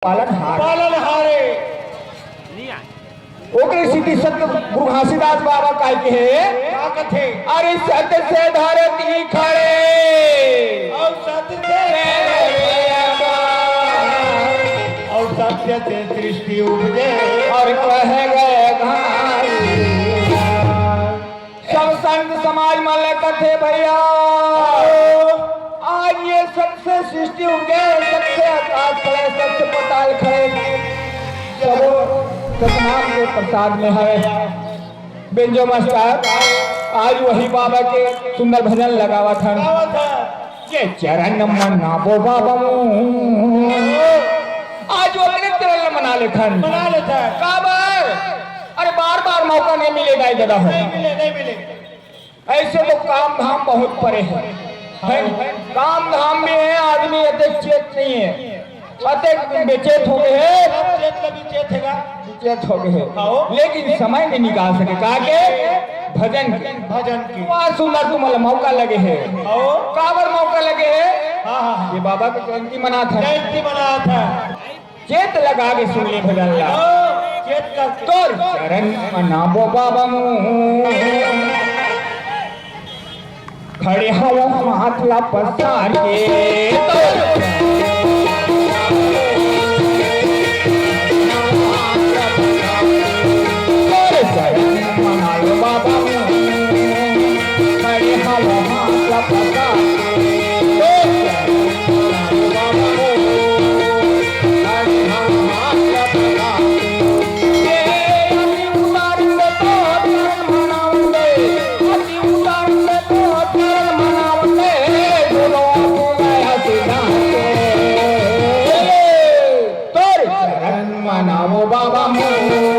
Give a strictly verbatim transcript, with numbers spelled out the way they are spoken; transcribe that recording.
पालनहार। पालनहारे। ओकरे सेती संत गुरु घासीदास बाबा काय कहे? का कथे? अरे सत से धरती खड़े। अउ सत से खड़े। अउ सत्य से सृष्टि उपजे। अउ कहे गए घासीदास। सब संत समाज मन ल कथे भैया, आज ये सत से सृष्टि उपजे, सत से आकाश खड़े, सत से पताल खड़े, सबो सतनाम के प्रसाद में हवे। बेंजो मास्टर, आज वही बाबा के सुंदर भजन लगावत हन। गावत हन। ये चरण मनाबो बाबा मोर। आज वो अपने चरण ल मना लेथन। मना लेथन। काबर? अरे बार बार मौका नहीं मिले दाई दादा हो। नहीं मिले, नहीं मिले। ऐसे तो काम धाम बहुत परे है, है नी? काम धाम में है, आदमी अतेक चेत नहीं है, अतेक बेचेत हो गए है। सब चेत ल भी चेत हेगा। चेत हो गए है। आओ। लेकिन समय नहीं निकाल सके, का के? भजन के। भजन के। वाह, सुंदर तुमन ल मौका लगे है। आओ। काबर मौका लगे है? हाँ, हाँ, हाँ। ये बाबा के जयंती मनात है। जयंती मनात है। चेत लगा के सुन ले भजन ला। आओ, चेत करके। तोर चरण मनाबो बाबा मोर। खड़े हवं हाथ ला पसार के। तोर चरण मनाबो बाबा मोर। खड़े हवं हाथ ला पसार के। तोर चरण मनाबो बाबा मोर। खड़े हवं हाथ ला पसार के। तोर चरण मनाबो बाबा मोर।